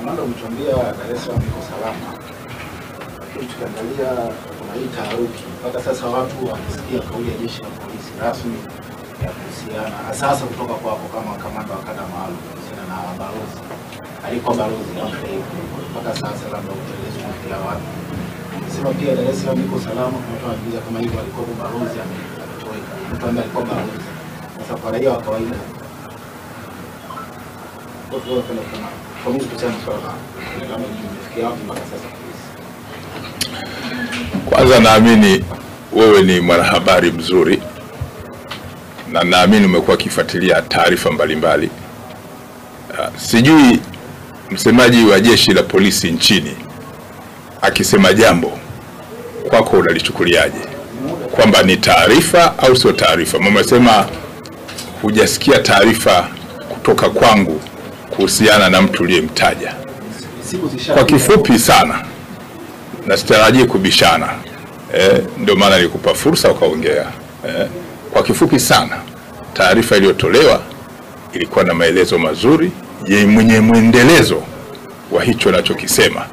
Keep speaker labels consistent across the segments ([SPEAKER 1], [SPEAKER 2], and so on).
[SPEAKER 1] Kamanda, umetuambia Dar es Salaam iko salama, lakini tukiangalia kuna hii taharuki mpaka sasa, watu wakisikia kauli ya jeshi la polisi rasmi ya kuhusiana sasa kutoka kwako kama kamanda wa kanda maalum kuhusiana na balozi, alikuwa balozi mpaka sasa, labda upelelezi umefikia wapi? Sema pia Dar es Salaam iko salama, kuna watu wanajiuliza kama hivyo alikuwa balozi ametoweka, mtu ambaye alikuwa balozi. Sasa kwa raia wa kawaida
[SPEAKER 2] Kwanza naamini wewe ni mwanahabari mzuri na naamini umekuwa ukifuatilia taarifa mbalimbali. Sijui msemaji wa jeshi la polisi nchini akisema jambo kwako unalichukuliaje? Kwamba ni taarifa au sio taarifa? Mmesema hujasikia taarifa kutoka kwangu kuhusiana na mtu uliyemtaja. Kwa kifupi sana, na sitarajii kubishana, ndio maana nilikupa fursa ukaongea. Kwa kifupi sana, taarifa iliyotolewa ilikuwa na maelezo mazuri yenye mwendelezo wa hicho nachokisema,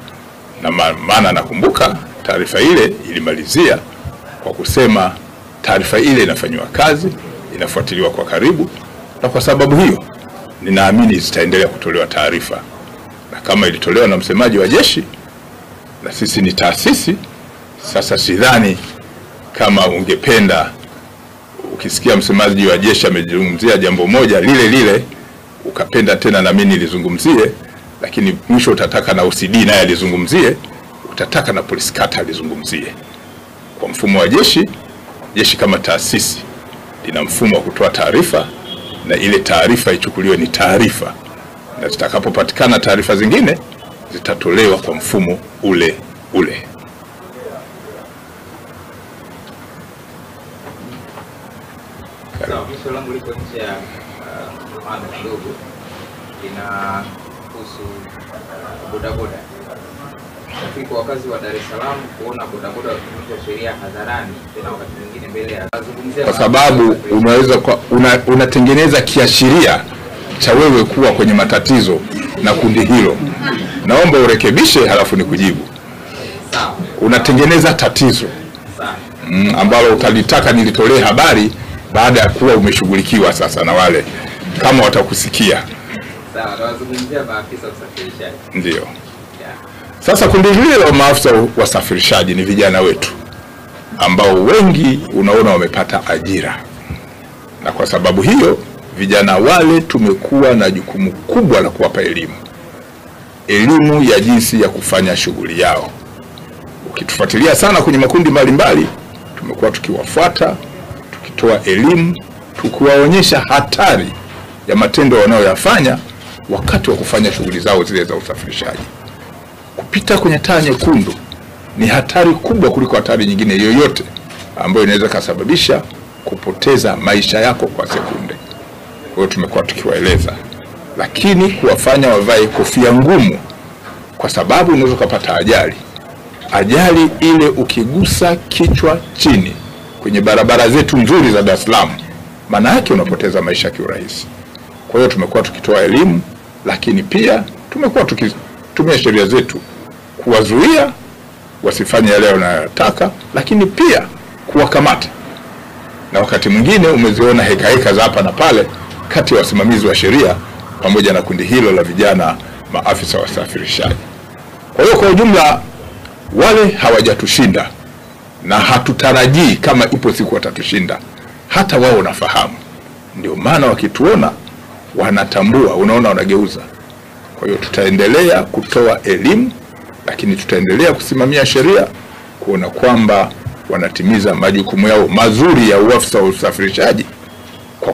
[SPEAKER 2] na maana nakumbuka taarifa ile ilimalizia kwa kusema taarifa ile inafanywa kazi, inafuatiliwa kwa karibu, na kwa sababu hiyo ninaamini zitaendelea kutolewa taarifa. Na kama ilitolewa na msemaji wa jeshi, na sisi ni taasisi, sasa sidhani kama ungependa ukisikia msemaji wa jeshi amezungumzia jambo moja lile lile ukapenda tena na mimi nilizungumzie, lakini mwisho utataka na OCD naye alizungumzie, utataka na polisi kata alizungumzie. Kwa mfumo wa jeshi, jeshi kama taasisi lina mfumo wa kutoa taarifa, na ile taarifa ichukuliwe ni taarifa, na zitakapopatikana taarifa zingine zitatolewa kwa mfumo ule ule.
[SPEAKER 3] Sawa, swali langu liko nje ya mada kidogo, linahusu bodaboda. Lakini kwa wakazi wa Dar es Salaam kuona bodaboda wakivunja sheria hadharani, tena wakati mwingine mbele ya zungumzia,
[SPEAKER 2] kwa sababu unaweza unatengeneza kiashiria cha wewe kuwa kwenye matatizo na kundi hilo. Naomba urekebishe halafu nikujibu.
[SPEAKER 3] Sawa.
[SPEAKER 2] Unatengeneza tatizo ambalo utalitaka nilitolee habari baada ya kuwa umeshughulikiwa sasa na wale kama watakusikia.
[SPEAKER 3] Sawa, tunazungumzia maafisa wasafirishaji.
[SPEAKER 2] Ndio. Sasa kundi hili la maafisa wasafirishaji ni vijana wetu ambao wengi unaona wamepata ajira. Na kwa sababu hiyo vijana wale tumekuwa na jukumu kubwa la kuwapa elimu. Elimu ya jinsi ya kufanya shughuli yao. Ukitufuatilia sana kwenye makundi mbalimbali, tumekuwa tukiwafuata, tukitoa elimu, tukiwaonyesha hatari ya matendo wanayoyafanya wakati wa kufanya shughuli zao zile za usafirishaji. Kupita kwenye taa nyekundu ni hatari kubwa kuliko hatari nyingine yoyote ambayo inaweza kusababisha kupoteza maisha yako kwa sekunde. Kwa hiyo tumekuwa tukiwaeleza, lakini kuwafanya wavae kofia ngumu, kwa sababu unaweza kupata ajali. Ajali ile ukigusa kichwa chini kwenye barabara zetu nzuri za Dar es Salaam, maana yake unapoteza maisha kiurahisi. Kwa hiyo tumekuwa tukitoa elimu, lakini pia tumekuwa tukitumia sheria zetu kuwazuia wasifanye yale wanayotaka, lakini pia kuwakamata. Na wakati mwingine umeziona heka heka za hapa na pale kati ya wasimamizi wa sheria pamoja na kundi hilo la vijana maafisa wasafirishaji. Kwa hiyo kwa ujumla wale hawajatushinda na hatutarajii kama ipo siku watatushinda. Hata wao wanafahamu. Ndio maana wakituona wanatambua, unaona wanageuza. Kwa hiyo tutaendelea kutoa elimu, lakini tutaendelea kusimamia sheria kuona kwamba wanatimiza majukumu yao mazuri ya uafisa wa usafirishaji.